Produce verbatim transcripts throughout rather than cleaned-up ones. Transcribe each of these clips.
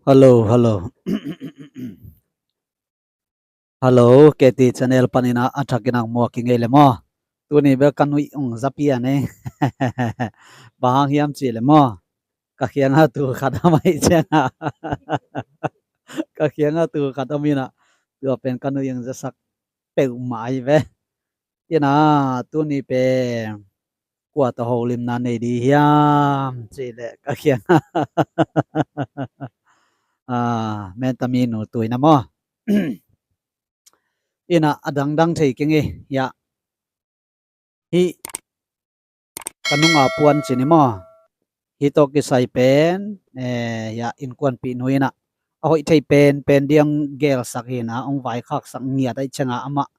Hello, hello. Hello, K T channel panin ah a thakin ah muak i ngei le maw? Tuni bel ka nuih ong zapi a nei. Bang hang hiam cih le maw? Ka kiangah tuu khat om ahih ciangah. Ka kiangah tuu khat om in ah, tua pen ka nuih ong zasak peuhmah hi ve. Ina, tuni pen kua tawh holimna nei ding hiam cih leh ka kiangah, ah, Menta mi nu tuu in ah maw? Ina, a dangdang thei keng hi, hiah. Hih ka nunga puan ci ni maw? Hih tawh kisai pen, eh, hiah innkuanpih nu in ah a hoih thei penpen ding gelsak hi in ah, ong vaikhaksak ngiat ahih ciangah amah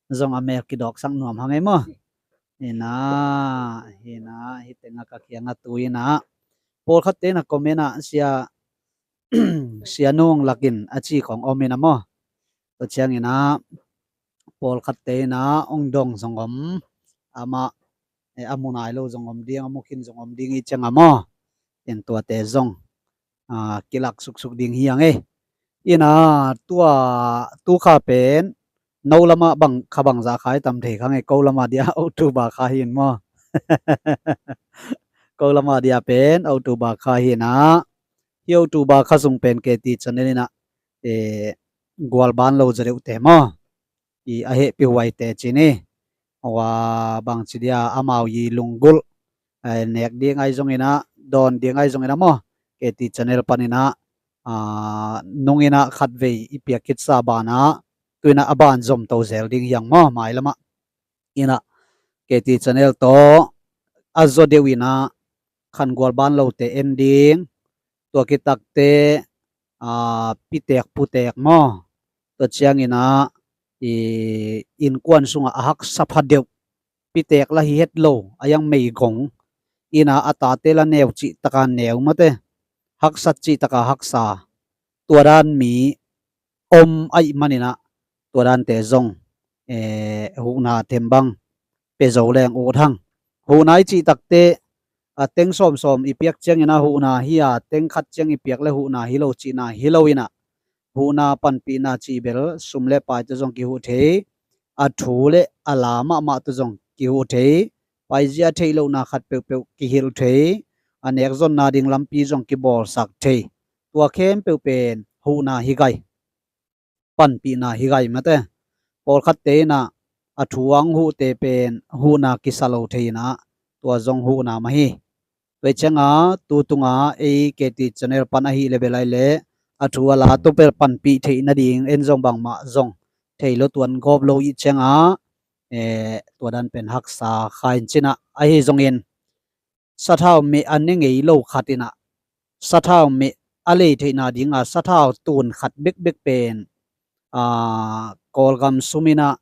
zong a mel kidawksak nuam hang ei maw? Hi in ah, hi in ah, hih tengah ka kiangah tuu in ah. Pawlkhatte in ah comment ah sia, sia nung lakin a ci khong om in ah maw? Tua ciangin ah pawlkhatte in ah ong dong zong om, amah, eh, a mu nai lo zong om ding, a mu khin zong om ding i ciangah maw? In tuate zong, ah, kilak suksuk ding hi ang ei. Ina, tua, tu kha pen no lamah bang kha bangzah kha i tam thei kha ngei, ko lamah dia October kha hi in maw? Ko lamah dia pen October kha hi in ah, hih October kha sung pen K T channel in ah, eh, gualban lo zaw deuhte maw? I a hehpihhuaite ci ni. Aw, bangci dia amau i lunggulh, eh, nek ding ahi zongin ah, dawn ding ahi zongin ah maw? K T channel panin ah, ah, nung in ah khatvei i piak khitsa banah, tu in ah a ban zomto zel ding hi ang maw, mailamah. Ina, K T channel tawh a zaw deuh in ah khan gualban lote en ding, tua kitakte, ah, pitek putek maw? Tua ciangin ah i innkuan sungah a haksa pha deuh, pitek la hi het lo, a yang meigong, ina a tate la neu cih taka neu mate, haksat cih taka haksa, tua dan mi om ahih manin ah, tua dante zong, eh, huhna thembang pia zo leng ut hang. Huhna i cih takte, a, teng sawmsawm i piak ciangin ah huhna hi a, teng khat ciang i piak le huhna hi lo cihna hi lo in ah, huhna panpihna cih bel sum le pai tawh zong kihuh thei, a thu le a la mahmah tawh zong kihuh thei, paizia theih lohna khat peuhpeuh kihilh thei, a nek zonna ding lampi zong kibawlsak thei. Tua khempeuh pen huhna hi gai, panpihna hi gai mate. Pawlkhatte in ah a thu a hong huhte pen huhna kisa lo thei in ah, tua zong huhna mah hi. Tua ciangah tu tungah ei K T channel pan ahih leh bel ahih leh a thu a la tawh bel panpih theih nading en zong bangmah zong thei lo tuan gawp lo i ciangah, eh, tua dan pen haksa kha in cin ah, ahi zongin sathau meh a ne ngei lo khat in ah, sathau meh a lei theihna dinga sathau tun khat bekbek pen, ah, Kawlgam sum in ah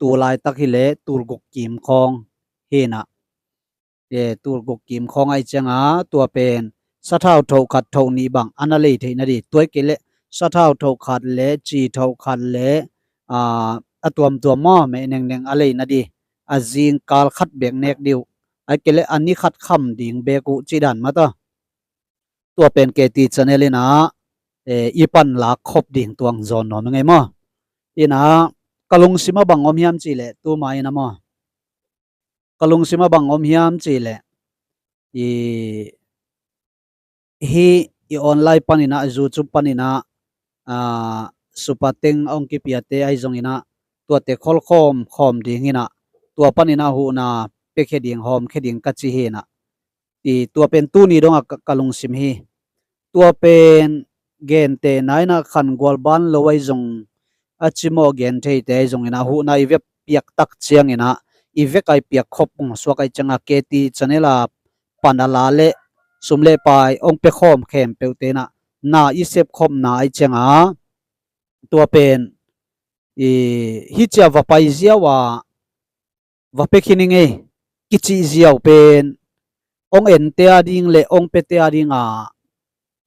tu laitak hi leh tulguk kim khawng hi in ah, e, tulguk kim khawng ahih ciangah tua pen sathau thoh khat thoh nih bang a na lei theih nading, tua hi kei leh sathau thoh khat le ci thoh khat le, ah, a tuamtuam maw, meh nengneng a lei nading, a zingkal khat bek nek ding uh, ahih kei leh a ni khat kham ding bek uh cih dan mah ta. Tua pen K T channel in ah, eh, i pan lak khop ding tuang zawn nuam ing ei maw? In ah ka lungsim ah bang om hiam cih leh tu ma in ah maw, ka lungsim ah bang om hiam cih leh i, hih i online panin ah, YouTube panin ah, ah, super thanks a hong kipiate ahi zongin ah, tuate khol khawm khawm ding in ah, tua panin ah huhna piakhia ding, hawmkhia ding ka ci hi in ah, i, tua pen tuni dongah ka, ka lungsim hi. Tua pen gentehna in ah khan gualban lo ahi zong, a cimawh gen theite ahi zongin ah huhna i vek piak tak ciangin ah, i vek a i piak khop hong suak ahih ciangah K T channel a pan a la le sum le pai hong pia khawm khempeuhte in ah na i sep khopna ahih ciangah, tua pen i, hih ciah va pai ziau a, va pia khin ing ei, kicih ziau pen hong ente a ding le hong piate a dinga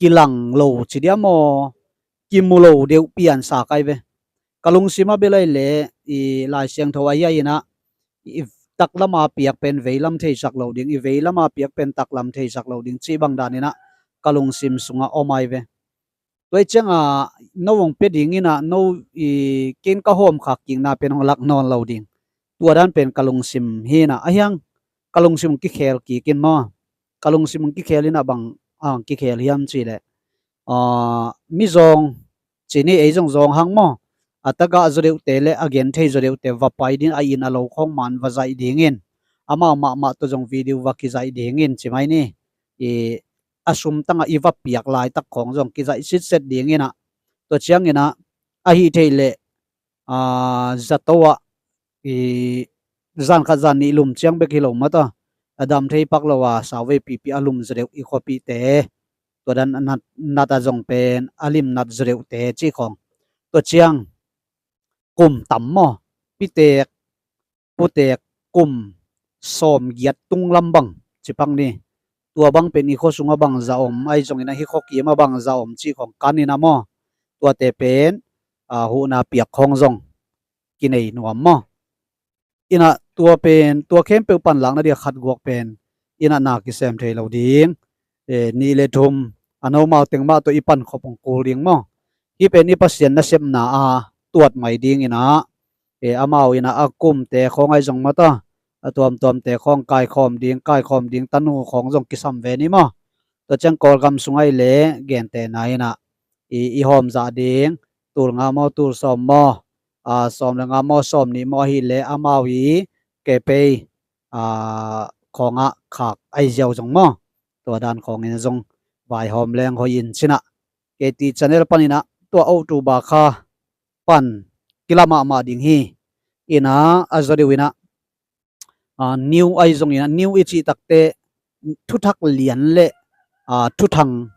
kilang lo ci diam aw, kimu lo deuh piansa kai ve. Ka lungsim ah bel ahih leh i Lai Siangtho ahi a in ah, i, taklama piak pen veilam theisak lo ding, i veilama piak pen taklam theisak lo ding cih bang daninah ka lungsim sungah om ai ve. Tua i cianga no hong pia dinginah no i kin ka hawmkhak kikna pen hong lak nawn lo ding. Tua dan pen ka lungsim hinah ahiang ka lungsim hong kikhel kikin maw. Ka lungsim hong kikhel inah bang ang kikhel hiam cihleh, mizawng cini ei zong zawng hang maw. A tagah zaw deuhte le a gen thei zaw deuhte va pai din a inn a lo khawng man va zaih dingin amau mahmah tawh zong video va kizaih dingin ci mai ni. I a sum tangah i va piak laitak khawng zong kizaih sitset dinginah tua cianginah ahi theih leh zato ah i zan khat zan nih lum ciang bek hi lo mata a dam thei pak lo a sauvei pipi a lum zaw deuh i khuapihte tua dan nat a zong pen a lim nat zaw deuhte cih khawng tua ciang kum tam maw pitek putek kum sawm giat tung lam bang cipak ni. Tua bang pen i khua sungah bang za om ai zongin a hi khua kima bang za om cih khawng kan ina maw. Tuate pen huhna piak khawng zong kinei nuam maw. Inah tua pen tua khempeuh panlakna dia khat guak pen inah na kisem thei lo ding. Nih le thum a nomau teng mah tawh i pankhop hong kul ding maw. Hih pen i Pasian nasepna a tuat mai dinginah amau inah a kumte khawng ai zong mata a tuamtuamte khawng kaikhawm ding kaikhawm ding tanu khawng zong kisam ve ni maw. Tua ciang Kawlgam sung ai le gente na inah i hawm zah ding tul nga maw tul sawm maw sawm le nga maw sawm nih maw ahih le amau i kepei khawngah khak ai ziau zong maw. Tua dan khawngin zong vaihawm leng hoih in cinah K T channel paninah tua October kha pan kila mahmah ding hi. Inah a zaw deuh inah new ai zongin a new i cih takte thuthak lian le thuthang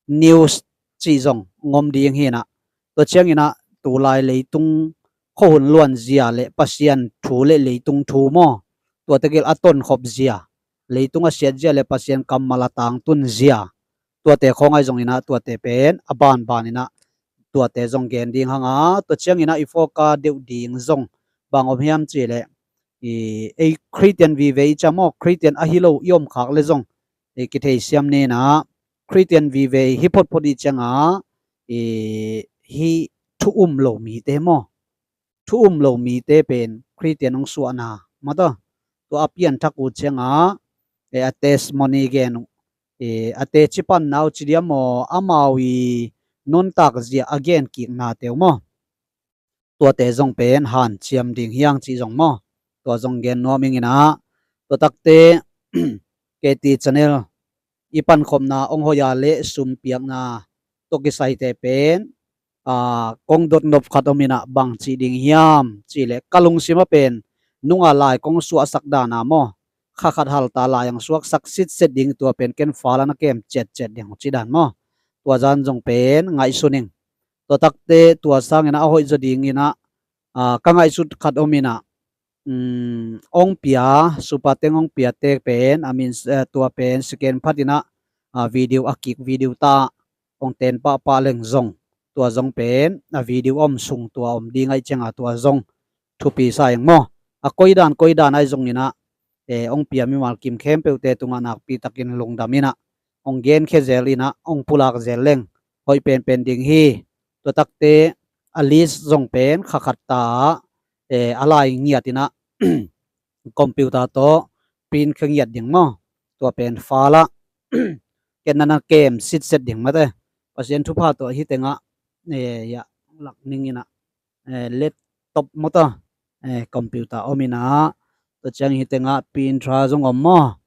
news cih zong ngom ding hinah. Tua cianginah tulai leitung khuahun luan zia le Pasian thu le leitung thu maw. Tuate gel a tonkhop zia leitung a siat zia le Pasian kammal a tangtun zia tuate khawng ai zonginah tuate pen a banbaninah tuate zong gen ding hanga tua cianginah i fawka deuh ding zong bang om hiam cihleh ei Khristian vive i ciang maw Khristian ahi lo i omkhak le zong ei kitheisiam ninah Khristian vive hi photphot i cianga hi thu um lo mite maw. Thu um lo mite pen Khristian hong suahna mata tua a pianthak uh cianga a testimony gen uh a teci panna uh ci diam maw amau i nuntak zia a gen kiknate uh maw. Tuate zong pen hanciam ding hiang cih zong maw. Tua zong gen nuam inginah tua takte K T channel i pankhopna hong hoih a le sumpiakna tawh kisaite pen kong dot nop khat om inah bang cih ding hiam cihleh ka lungsim a pen nunga lai kong suahsak dana maw. Kha khat halta lai ang suaksak sitset ding tua pen ken fala na kem ciatciat ding ci dan maw. Tua zan zong pen ngaihsun ing. Tua takte tua sanginah a hoih zaw dinginah ka ngaihsut khat om inah hong pia supateng hong piate pen a min tua pen second part inah video a kik video ta hong ten pahpah leng zong tua zong pen a video om sung tua om ding aih cianga tua zong thupi sa eng maw. A koidan koidan ai zonginah hong pia mimal kim khempeuhte tungah nakpitakin lungdam inah hong genkhia zel inah hong pulak zel leng hoih penpen ding hi. Tua takte a list zong pen khakhat ta a lai ngiat inah computer tawh print kha ngiat ding maw. Tua pen fala ken nana kem sitset ding mate. Pasian thupha tawh hi tengah lak ninginah laptop mawta computer om inah tua ciang hi tengah print tha zong om maw.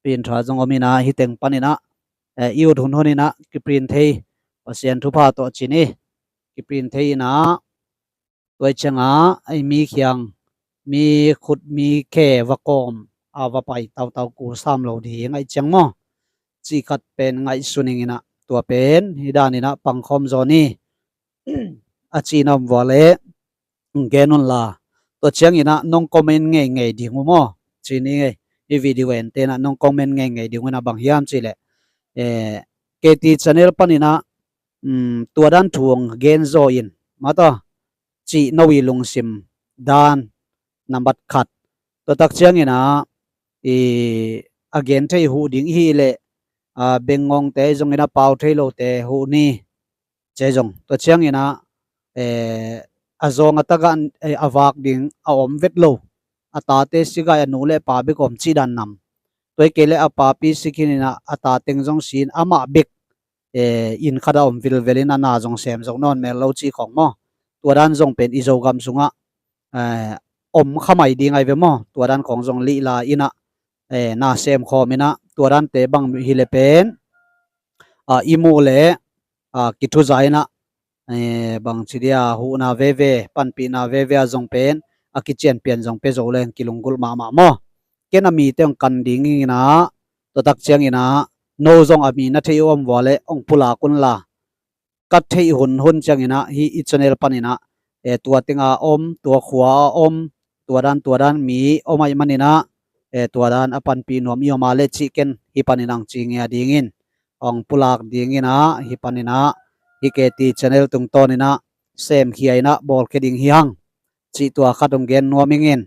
Print tha zong om inah hi teng paninah i ut hunhun inah kiprint thei Pasian thupha tawh cin i kiprint thei inah tua i ciangah ei mi khiang mi khut mi khe va kawm a va pai tautau kul sam lo ding aih ciang maw. Cih khat pen ngaihsun inginah tua pen hi daninah pangkhawm zaw ni. A cihna om vua le gen unla tua cianginah nong comment ngeingei ding uh maw. Cini ngei hi video entenah nong comment ngeingei ding uh inah bang hiam cihleh K T channel paninah tua dan thu hong gen zaw in mata cih no i lungsim dan nambat khat Tua tak ciangin ah, i, a gen thei huh ding i hih leh, a, bengngongte zongin a pau thei lote huh ni. Cia zong tua ciangin ah, eh, a zawng a tagah, eh, a vak ding a om vet lo. A tate sigai a nu le pa bek om cih dan nam. Tua hi kei leh a papi si khin in ah a tateng zong si in amah bek, eh, inn khat a om vilvel in a na zong sem zo nawn mel lo cih khawng maw. Tua dan zong pen i Zogam sungah, eh, om kha mai ding ahi ve maw. Tua dan khawng zong lihla in ah, eh, na sem khawm in ah tua dante bang hi leh pen, ah, i muh leh, ah, kithuza in ah, eh, bangci dia huhna veve, panpihna veve a zong pen a kicianpian zong pia zo leng kilunggulh mahmah maw. Ken a mite hong kan ding in ah, tua tak ciangin ah no zong a mi na theih uh om vua leh hong pulak un la. Ka theih hunhun ciangin ah hih i channel panin ah, eh, tua teng a om, tua khua a om, tua dan tua dan mi om ahih manin ah, eh, tua dan a panpih nuam i om a leh cih ken hih panin ah hong ci ngia dingin, hong pulak dingin ah hih panin ah, hih K T channel tungtawnin ah semkhia in ah bawlkhia ding hi hang cih tua khat hong gen nuam ing in.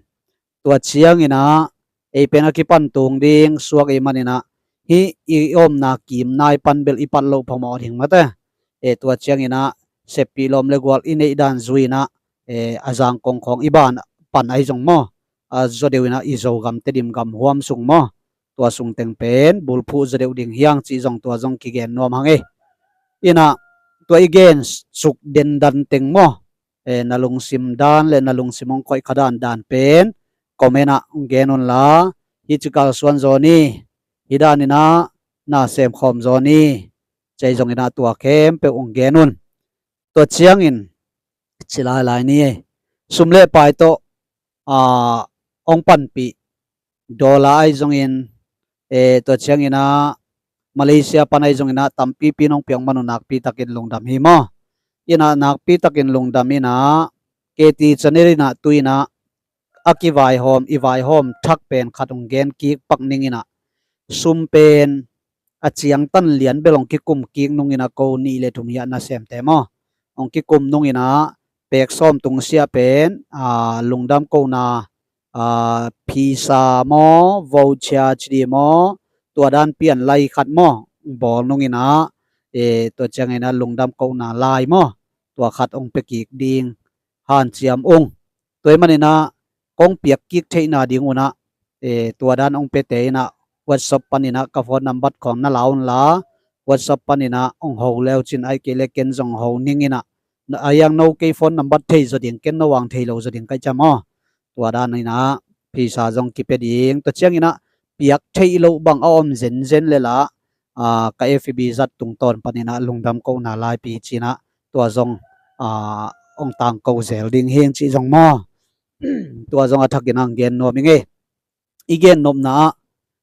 Tua ciangin ah ei pen a kipan tung ding suak ahih manin ah hih i omna kimna i pan bel i pat loh phamawh ding mate. Eh, tua ciangin ah seppih lawm le gual i neih dan zui in ah, eh, a zangkong khawng i ban pan ahi zong maw, a zaw deuh in ah i Zogam Tedim gam huam sung maw, tua sung teng pen bulphuh zaw deuh ding hi hang cih zong tua zong kigen nuam hang e. In ah tua i gen suk dendan teng maw, eh, na lungsim dan le na lungsim hong koih kha dan dan pen comment ah hong gen un la. Hih ci kalsuan zaw ni, hih danin ah na sem khawm zaw ni, cia zongin ah tua khempeuh hong gen un. Tua ciangin ci lailai ni e, sum le pai tawh, ah, hong panpih dollar ahi zongin, eh, tua ciangin ah Malaysia pan ahi zongin ah tampipi in hong piak man uh nakpi takin lungdam hi maw. In ah nakpi takin lungdam in ah K T channel in ah tu in ah a kivaihawm, i vaihawm thak pen khat hong gen kik pak ning in ah, sum pen a ciangtan lian bel hong kikum kik nung in ah ko nih le thum hiah nasemte maw, hong kikum nung in ah pek sawm tung siah pen, ah, lungdam kohna, ah, pisa maw, voucher ci di maw, tua dan pian lai khat maw, bawl nung in ah, eh, tua ciangin ah lungdam kohna lai maw, tua khat hong pia kik ding hanciam ung. Tua ahih manin ah kong piak kik theihna ding un ah, eh, tua dan hong piate in ah WhatsApp panin ah ka phone number khawng na la un la, WhatsApp panin ah hong ho le uh cin, ahih kei leh ken zong ho ning in ah, a hiang no kei phone number thei zaw ding, ken no hong thei lo zaw ding ka hih ciang maw. Tua dan in ah pisa zong kipia ding. Tua ciangin ah piak theih loh bang a om zenzen leh la, ah, ka F B zat tungtawn panin ah lungdam kohna laipi ci in ah tua zong, ah, hong tangko zel ding hi ing cih zong maw. Tua zong a thakin ah hong gen nuam ing e. I gen nopna ah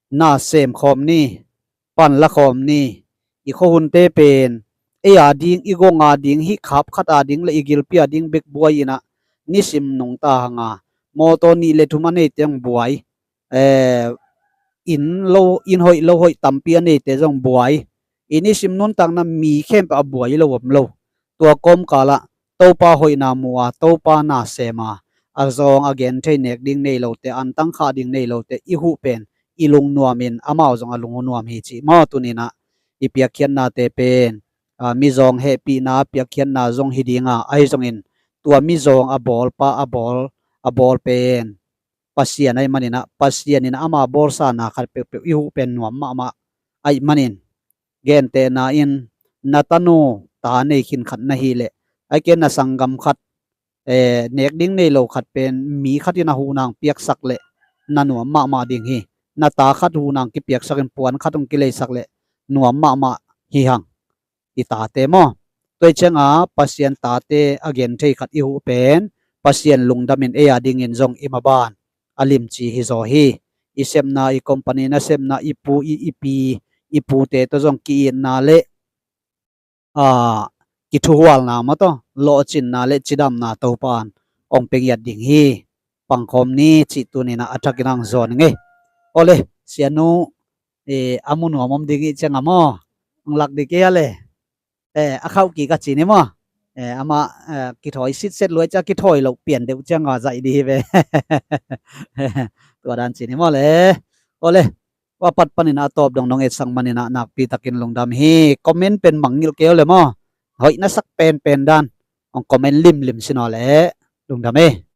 na sem khawm ni, pan la khawm ni. I khuahunte pen ei a ding, i gong a ding, hih khap khat a ding le i gilpi a ding bek buai in ah nisim nungta hang a, mawtaw nih le thum a neite hong buai, eh, inn lo, inn hoih lo hoih tampi a neite zong buai. I nisim nuntakna mi khempeuh a buai lo om lo. Tua kawmkal ah Topa hoihna mu a, Topa na sem a, a zawng a gen thei nek ding nei lote, antang khah ding nei lote i huh pen i lungnuam in amau zong a lung uh nuam hi cih maw. Tuni in ah i piakkhiatnate pen, ah, mizawng hehpihna piakkhiatna zong hi ding a, ahi zongin tua mizawng a bawlpa, a bawl, a bawl pen Pasian ahih manin ah, Pasian in ama bawlsa na khat peuhpeuh i huh pen nuam mahmah ahih manin, gentehna in na tanu ta nei khin khat na hih leh, ahih kei leh na sanggam khat, eh, nek ding nei lo khat pen mi khat in a huh nang piaksak leh na nuam mahmah ding hi. Na ta khat huh nang kipiaksak in puan khat hong kileisak leh nuam mahmah hi hang. I tate maw. Tua hi ciang a Pasian tate a gen thei khat i huh pen Pasian lungdam in ei a dingin zong i maban a limci hi zaw hi. I sepna, i company nasepna, i pu, i, i pi, i pute tawh zong ki-itna le, ah, kithuhualna maw tawh, lawhcinna le cidamna Topa in hong pia ngiat ding hi. Pangkhawm ni cih tuni in ah a thakin ah hong zawn ing e. Awle, sianu, eh, a mu nuam om ding i hih ciang a maw, hong lak ding kei a le. Eh, a khauh kik a ci ni maw. Eh, amah, eh, kithawi sitset lua i hih ciang a kithawi loh pian deuh ciang a zaih ding hi ve. Tua dan ci ni maw le. Aw le. Tua pat panin a tawp dong nong etsak manin ah nakpi takin lungdam hi. Comment pen mangngilh kei aw le maw. Hoih na sak penpen dan hong comment limlim sin aw le. Lungdam e.